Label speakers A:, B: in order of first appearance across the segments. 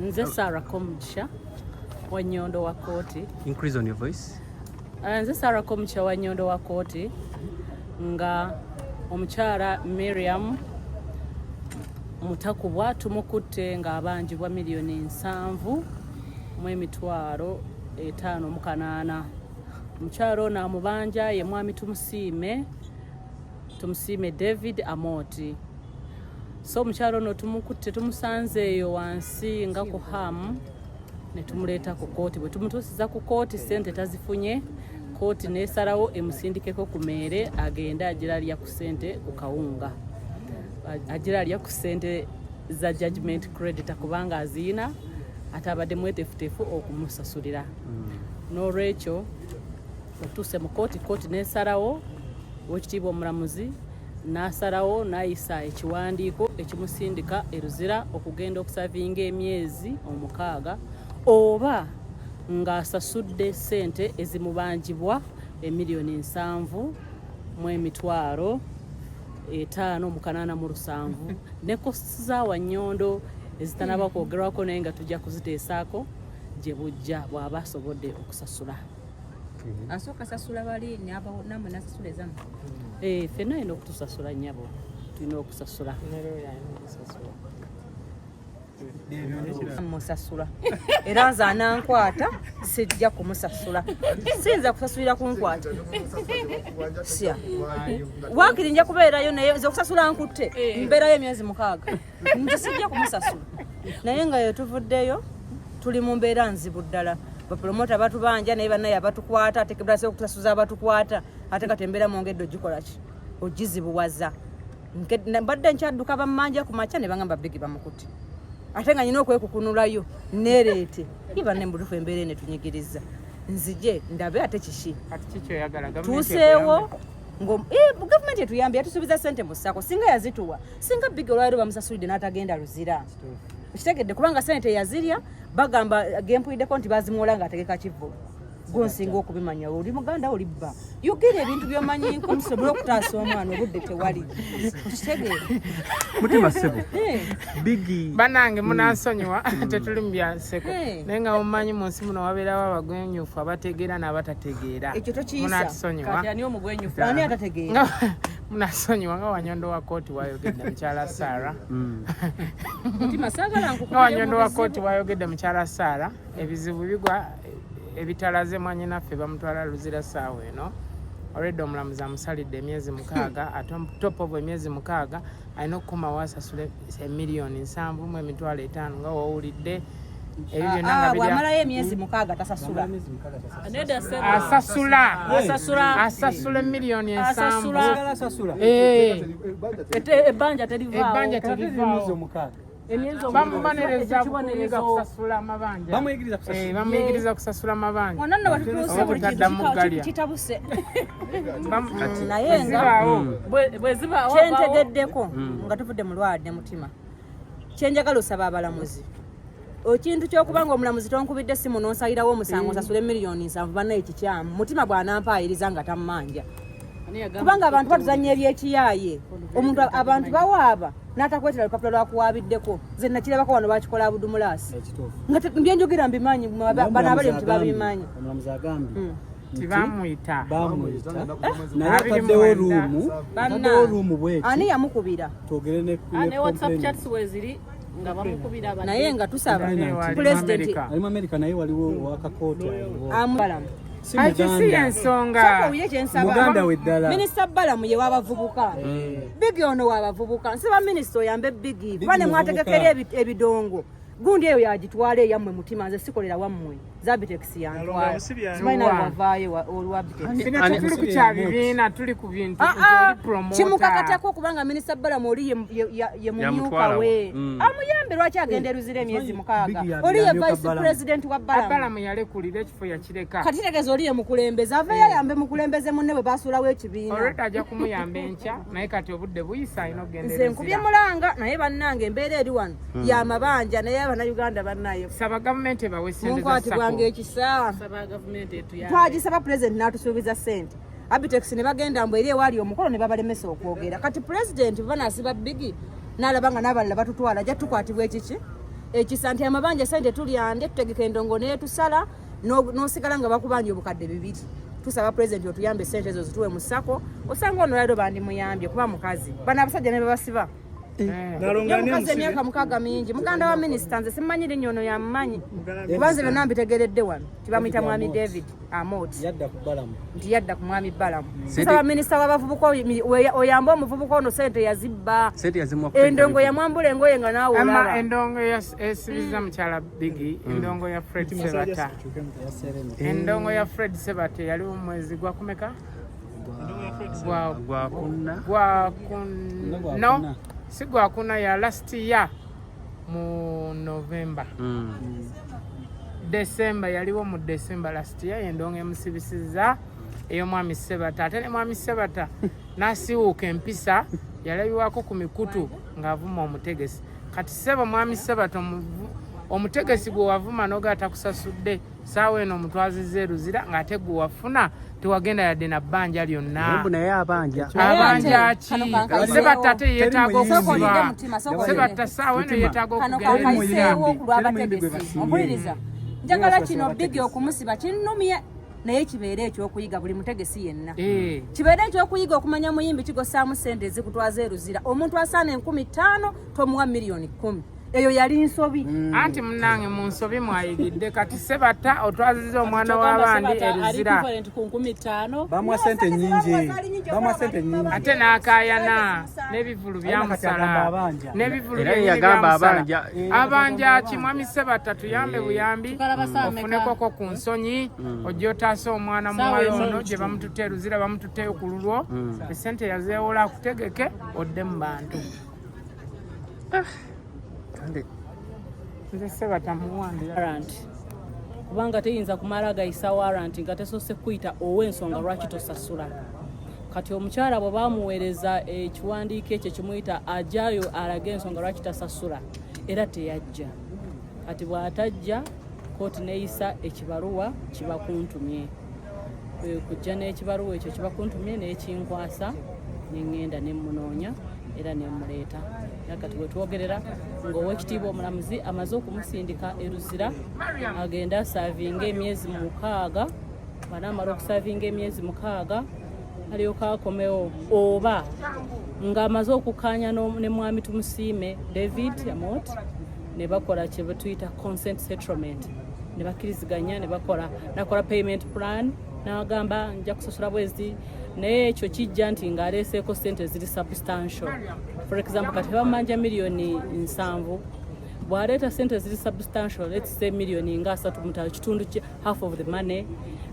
A: Nze Sarah Komugisha wa Nyondo wa kooti.
B: Increase on your voice.
A: Nze Sarah Komugisha wa Nyondo wa kooti nga omukyala Miriam Mutakubwa tumukutte ng'abanjibwa 758,000. Omukyala ono amubanja ye mwami Tumusiime David Amoti. So omukyala ono tumukutte, tumusanze eyo wansi nga ku hamu ne tumuleeta ku kooti. Bwe tumutuusiza ku kooti, ssente tazifunye. Kooti n'esalawo emusindikeko ku meere, agende agira alya ku ssente ku kawunga, agira alya ku ssente za judgment creditor, kubanga aziina ate abadde mweteefuteefu okumusasulira. N'olwekyo otuuse mu kooti, kooti n'esalawo, owekitiibwa omulamuzi n'asalawo n'ayisa ekiwandiiko ekimusindika e Luzira okugenda okusavinga emyezi 6 oba ng'asasudde ssente ezimubanjibwa, 758,587, ne costs za Wannyondo ezitanaba kwogerwako, naye nga tujja kuziteesaako gye bujja bw'aba asobodde okusasula.
C: Asooka sasula bali namwe nasasula ezammwe.
A: Eh, ffenna alina okutusasula, nnyabo, tulina okusasula.
C: Musasula, era nze anankwata sijja kumusasula, siyinza kusasulira kunkwata sya waakiri nja kubeerayo, naye nze okusasula nkutte mbeerayo emyezi 6, nze sijja kumusasula. Naye nga yetuvuddeyo tuli mu mbeera nzibu ddala. Bapromota batubanja, naye bannaye abatukwata ate kebulase okutusasuza abatukwata, ate kati embeera mwongedde ogikolaki, ogizibuwaza. Mbadde nkyadduka bammanja ku makya ne bagamba Bigi bamukutte, ate nga nyina okwekukunulayo nereete ye. Banne, mubutuufu embeera eno etunyigiriza. Nzije ndabe ate kiki tuuseewo. Gavumenti etuyambe, yatusuubiza sente mu SACCO. Singa yazituwa, singa Bigi olwaliro bamusasulidde n'atagenda Luzira. Okitegedde? Kubanga sente yazirya, bagamba gempuliddeko nti bazimuwola ng'ategeka kivvulu. Gonsinga okubimanya, oli muganda, oli bba, yogera ebintu byomanyiko musobole okutaasa omwana. Obudde tewali, okitegeera?
B: Mutima ssebo, Bigi.
D: Banange, munansonyiwa, tetuli mu byanseko, naye nga mumanyi mu nsi muno wabeerawo abagwenyufu abategeera n'abatategeera.
C: Ekyo tokiyisa.
D: Munatusonyiwa.
A: Kati ani omugwenyufu?
C: Ani atategeera?
D: Munasonyiwa, nga Wanyondo wa kooti wayogedde mukyala Sara,
A: Mutima, saagala
D: nga Wanyondo wa kooti wayogedde mukyala Sara, ebizibu bigwa ebitalaze. Mwanyinaffe bamutwala Luzira saawa eno. Olwedde omulamuzi amusalidde emyezi 6, ate top of emyezi 6 alina okukomawo asasule 7,075,000, nga wowulidde ebyo byonna nga birya.
C: Bwamalayo emyezi 6 tasasula.
A: Nedda ssebo.
D: Asasula.
A: Asasula.
D: Asasula 7,000,000.
A: Asasula.
D: Eh.
A: Ebbanja terivaawo.
D: Ebbanja terivaawo.
A: Emyezi
D: Bamubonereza
A: ekyo
D: kuyiga
A: kibonerezo.
D: kusasula amabanja.
B: Bamuyigiriza kusasula.
D: Eh, bamuyigiriza kusasula amabanja.
C: Wonna nno watutuuse, buli kintu
D: Obutaddamu galya.
C: kitabuse.
D: Naye
C: Naye nga
D: zibaawo.
A: Bwe zibaawo.
C: Kyentegeddeko nga tuvudde mu lwadde, mutima, kyenjagala osaba abalamuzi, ekintu kyokuba nga omulamuzi tonkubidde simu nonsalirawo omusango nsasule 7,000,000, bannaye kikyamu. Mutima bw'anampaayiriza nga tammanja, kubanga abantu batuzanya ebyekiyaaye. Omuntu, abantu bawaaba n'atakwetera lupapula lwakuwaabiddeko. Nze nakirabako wano, bakikola Abudumulaasi. Nga byenjogera mbimanyi, bano abali nti babimanyi.
E: Omulamuzi agambye nti
D: Tibamuyita.
E: Bamuyita, naye
D: 29.
E: ataddewo room.
C: Banna.
E: Ataddewo room bweti.
C: Ani yamukubira?
E: Twogere ne
A: Ah, ne WhatsApp
E: complainant.
A: chats weziri nga bamukubira abadde.
C: Naye nga tusaba
E: Complainant.
D: Wali mu
C: Pulezidenti
D: America.
E: Ali mu America, naye waliwo owakakooti aliwo.
C: Amubalamu.
E: Si
D: Ekyo si
E: Muganda.
D: yensonga.
C: Sooka owulire kyensaba.
E: Muganda we ddala.
C: Minisita Balamu ye w'abavubuka, Bigi ono w'abavubuka. Nsaba minisita oyambe Bigi, kuba ne
E: muvubuka.
C: mwategekera ebidongo gundi eyo yagitwala eyammwe. Mutima, nze sikolera wammwe, Zabitex yantwala, simanyi nawe wavaayo olwa Bitex.
D: Fina tetuli ku kya bibiina, tuli ku bintu
C: Ah,
D: nti
C: ah,
D: oli promoter.
C: Kimukakatako, kubanga minisita Balamu oli ye mumyuka
B: Yamutwala
C: we.
B: wa.
C: Amuyambe, lwaki agenda eruzira emyezi 6?
E: Bigi
C: Oli ye
E: yamyuka
C: vice
E: Balamu.
C: president wa Balamu.
D: Abalamu yalekulira ekifo, yakireka.
C: Kati tegeeza oli ye mukulembeze, aveeyo ayambe mukulembeze munne bwe basuulawo ekibiina.
D: Olwedde ajja kumuyamba enkya, naye kati obudde buyisa, alina okugenda
C: Nze nkubye
D: Eruzira.
C: mulanga, naye bannange embeera eri wano yamabanja, naye Abannayuganda bannaye,
D: Saba gavumenti ebawe sente za
C: munkwatibwanga
D: SACCO.
C: ekisa.
A: Saba gavumenti etuyambe.
C: Twagisaba, pulezidenti n'atusuubiza sente. Abitex ne bagenda mbu eri ewaali omukolo ne babalemesa okwogera. Kati pulezidenti bwe banaasiba Bigi n'alaba nga n'abalala batutwala, ajja tukwatibwa ekiki. Ekisa nti amabanja sente tulyande, tutegeka endongo netusala, n'osigala nga bakubanja 2000. Tusaba pulezidenti otuyambe sente ezo zituwe mu SACCO. Osanga ono leero bandimuyambye kuba mukazi, bano abasajja ne babasiba. Ye mukazi emyaka 6 mingi. Muganda wa minisita, nze simumanyi linnya, ono yamumanyi, kuba nze byonna mbitegeredde wano. Tibamuyita mwami David Amot.
E: Yadda ku Balamu.
C: Nti yadda ku mwami Balamu. Tusaba minisita w'abavubuka oyambe omuvubuka ono, sente yazibba.
B: Sente yazimuwa.
C: Endongo yamwambula engoye nga naawe
D: Ama
C: olaba.
D: endongo esibiza mukyala Bigi, endongo ya Fred Sebata, endongo ya Fred Sebata yaliwo mu mwezi gwa kumeka? Gwa
B: Gwakuna.
D: Gwa kun
E: Gwa
D: no
E: kuna.
D: Si gwakuna, ya last year mu November, December, yaliwo mu December last year. Endongo emusibisiza ey'omwami Sebata, ate ne mwami Sebata n'asiiwuuka empisa, yalabibwako ku mikutu ng'avuma omutegesi. Kati sebo mwami Sebata, omutegesi gwe wavuma noga atakusasudde, saawa eno omutwaziza eruzira, ng'ate gwe wafuna tewagenda yadde na bbanja lyonna.
B: Mbu naye abanja.
D: Abanja ki?
C: Kano kankayiseewo.
D: Sebata ate yeetaaga
E: Teri
C: Sooka olinde,
D: okusiba.
C: Mutima, sooka olinde.
D: Sebata saawa eno yeetaaga
C: Kano
D: okugenda
C: kankayiseewo
D: eruzira.
C: ku lw'abategesi. Ompuliriza, njagala kino Bigi okumusiba kinnumye, naye kibeere ekyokuyiga buli mutegesi yenna. Kibeere ekyokuyiga okumanya muyimbi kigosaamu sente ezikutwaza eruzira. Omuntu asaana 5000 tomuwa 10,000,000. Eyo yali nsobi.
D: Anti munange mu nsobi mwayigidde. Kati Sebata otwaziza omwana w'abandi eruzira.
A: Equivalent ku 5000.
E: Bamuwa sente nyingi, bamuwa sente nyingi.
D: Ate n'akaayana n'ebivulu
E: Alina kati
D: byamusala.
E: agamba abanja.
D: N'ebivulu
B: Era
D: byennyini
B: yagamba
D: byamusala.
B: abanja.
D: Abanja ki? Mwami Sebata, tuyambe buyambi,
A: Tukalaba saa meka?
D: ofunekoko ku nsonyi, ojja otaasa omwana
A: Saawa
D: muwala
A: emu.
D: ono gye bamututte eruzira, bamututteyo ku lulwo. Esente yazeewola, akutegeke odde mu bantu.
B: Kale.
D: Nze Sebata muwandira.
A: Warrant, kubanga teyinza kumala gayisa warrant nga tesoose kuyita ow'ensonga lwaki tosasula. Kati omukyala bwe bamuweereza ekiwandiiko ekyo kimuyita ajayo alage ensonga lwaki tasasula, era teyajja. Kati bw'atajja, kooti neeyisa ekibaluwa kibakuntumye. Kwe kujja n'ekibaluwa ekyo kibakuntumye n'ekinkwasa, neŋŋenda nemmunoonya era nemuleeta. Era kati wetwogerera ng'owekitiibwa omulamuzi amaze okumusindika eruzira agende aservinga emyezi 6. Bw'anaamala okuservinga emyezi 6 alyoka akomewo, oba ng'amaze okukkaanya ne mwami Tumusiime David Amot, ne bakola kye tuyita consent settlement, ne bakkiriziganya, ne bakola nakola payment plan, n'agamba nja kusasula bwezi. Naye ekyo kijja nti ng'aleeseeko sente ziri substantial. For example, kati bamanja 70,000,000, bw'aleeta sente ziri substantial, let's say 35 million, kitundu half of the money,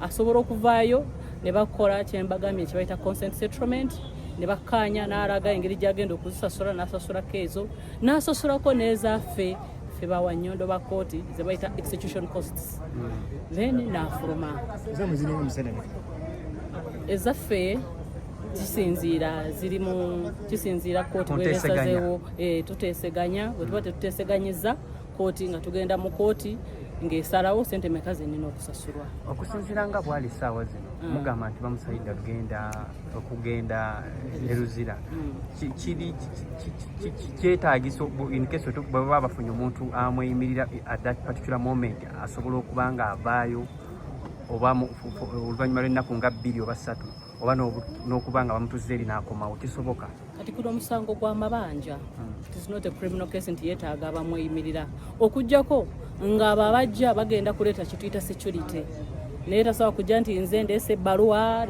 A: asobola okuvaayo ne bakola kyembagambye kye bayita consent settlement, ne bakkaanya n'alaga engeri gy'agenda okuzisasula, n'asasulako ezo, n'asasulako n'ezaffe ffe bawanyondo ba kooti ze bayita execution costs, then n'afuluma.
F: Ezammwe ziringa omusana meka?
A: Ezaffe kisinziira, ziri mu kisinziira kooti
B: Muteeseganya.
A: bwebesazeewo. Tuteeseganya. Bwe tuba tetuteeseganyiza kooti, nga tugenda mu kooti ng'esalawo sente meka zenina okusasulwa.
B: Okusinziira nga bwali essaawa zino, mugamba nti bamusalidde okugenda eruzira. Kiri kyetaagisa in case bwe baba bafunye omuntu amweyimirira at that particular moment, asobola okuba nga avaayo oba oluvannyuma lw'ennaku nga 2 oba 3, oba n'okuba nga bamutuze eri n'akomawo, kisoboka?
A: Kati guno omusango gw'amabanja. It is not a criminal case nti yeetaaga abamweyimirira, okugjako ng'abo abajja bagenda kuleeta kituyita security. Naye tasobola kujja nti nze ndeese ebbaluwa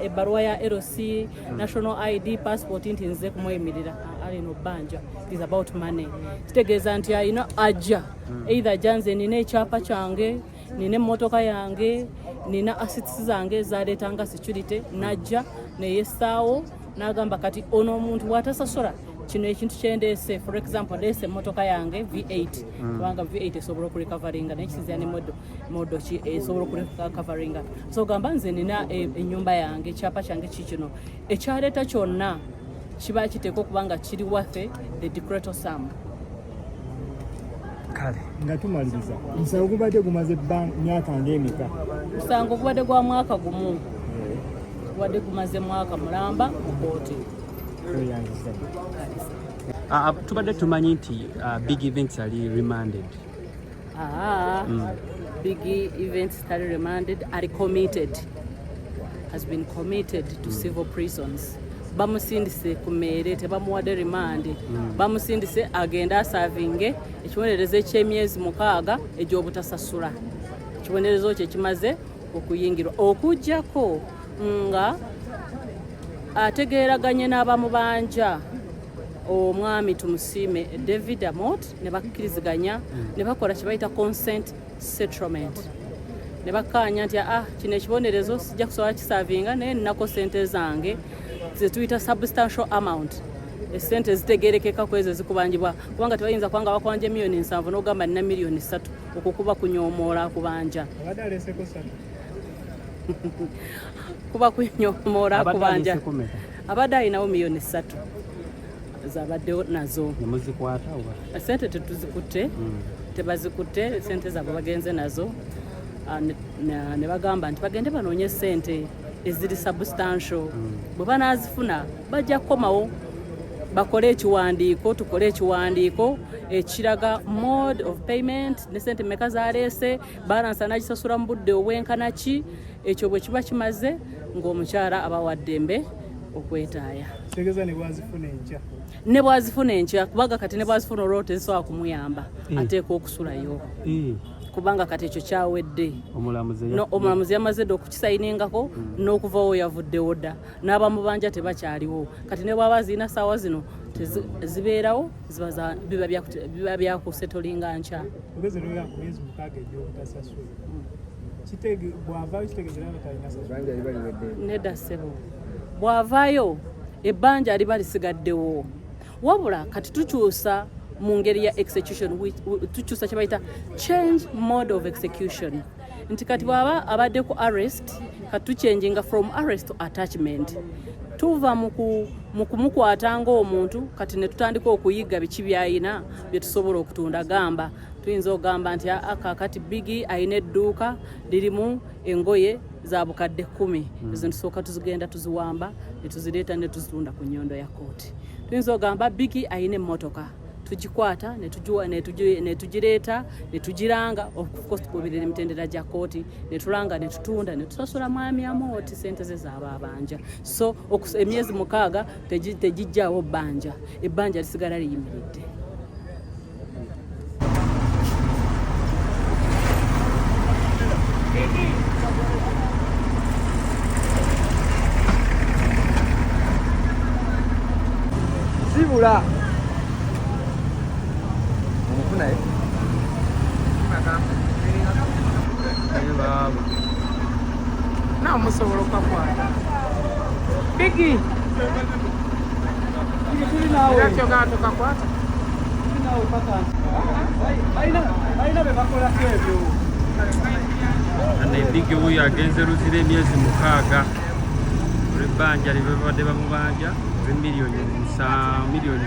A: ebbaluwa ya LC, national ID, passport, nti nze kumweyimirira. Alina obbanja. It is about money. Kitegeeza nti alina ajja either ajja nze nina ekyapa kyange, nina emmotoka yange, nina assets zange zaleetanga security, najja neyessaawo n'agamba kati ono omuntu bw'atasasula kino ekintu kyendeese, for example ndeese emmotoka yange V8, kubanga V8 esobola okurecoveringa, naye kisinzira ne model ki esobola okurecoveringa. So gamba nze nina ennyumba yange, ekyapa kyange kikino, ekyaleeta kyonna kiba kiteekwa okuba nga kiri worth the decretal sum.
B: Kale.
F: Nga tumaliriza, omusango gubadde gumaze myaka ng'emeka?
A: Musango gubadde gwa mwaka gumu, gubadde gumaze mwaka mulamba mu kooti.
F: Tweyanziza.
B: Tubadde tumanyi nti Big Events ali remanded.
A: Big Events tali remanded, ali committed, has been committed to civil prisons. Bamusindise ku meere, tebamuwadde remand. Bamusindise agende aservinge ekibonerezo eky'emyezi 6 egy'obutasasula. Ekibonerezo kye kimaze okuyingirwa, okuggyako nga ategeeraganye n'abamubanja omwami Tumusiime David Amot ne bakkiriziganya ne bakola kye bayita consent settlement, ne bakkaanya nti kino ekibonerezo sijja kusobola kiservinga, naye nnako sente zange zetuyita substantial amount, esente zitegerekeka ku ezo ezikubanjibwa, kubanga tebayinza kubanga bakubanja 7 million n'ogamba nina 3 million, okwo kuba kunyoomoola kubanja.
F: Abadde aleeseko 3.
A: Kuba kunyoomoola
B: Abadde
A: kubanja.
B: aleeseko mmeka?
A: Abadde alinawo 3 million zabaddewo nazo.
B: Ne muzikwata oba?
A: Sente tetuzikutte, tebazikutte, sente zaabwe bagenze nazo. Ne bagamba nti bagende banoonye sente eziri substantial, bwe banaazifuna bajja kukomawo bakole ekiwandiiko, tukole ekiwandiiko ekiraga mode of payment ne sente meka zaleese, balance anagisasula mu budde obwenkana ki. Ekyo bwe kiba kimaze, ng'omukyala aba wa ddembe okwetaaya.
F: Kitegeeza ne bwazifuna enkya?
A: Ne bwazifuna enkya, kubanga kati ne bwazifuna olwo tezisobola kumuyamba, ateeka okusulayo, kubanga kati ekyo kyawedde.
B: Omulamuzi
A: No, omulamuzi yamaze dda okukisainingako n'okuvawo, yavuddewo dda, n'abamubanja tebakyaliwo. Kati ne bwaba zirina saawa zino zibeerawo, biba byakusettlinga nkya.
F: Ogeze noya ku myezi 6 egy'obutasasula, bw'avaayo kitegeeza era talina sasula?
A: Nedda ssebo, bw'avaayo ebbanja liba lisigaddewo, wabula kati tukyusa mu ngeri ya execution, tukyusa kye bayita change mode of execution, nti kati bw'aba abadde ku arrest, kati tuchanginga from arrest to attachment. Tuva mu kumukwata ng'omuntu, kati ne tutandika okuyiga biki byayina bye tusobola okutunda. Gamba tuyinza okugamba nti kaakati Bigi ayina edduuka lirimu engoye za 10,000, ezo tusooka tuzigenda tuziwamba ne tuzireeta ne tuzitunda ku nnyondo ya kooti. Tuyinza okugamba Bigi ayina emmotoka, tugikwata ne tugireeta ne tugiranga. Of course tugoberera emitendera gya kooti, ne tulanga ne tutunda ne tusasula mwami Amooti sente ze zaaba abanja. So emyezi 6 tegijjaawo bbanja, ebbanja lisigala liyimiridde.
E: Sibula omufu naye.
B: Baaba.
D: Nawe musobola okukakwata, Bigi. Era kyogamba tokakwata.
E: Balina be bakolako ebyo.
B: Ano Bigi wuuyo agenze Luzira emyezi 6 olw'ebbanja lye babadde bamubanja olw'emiliyoni 7, 7 million.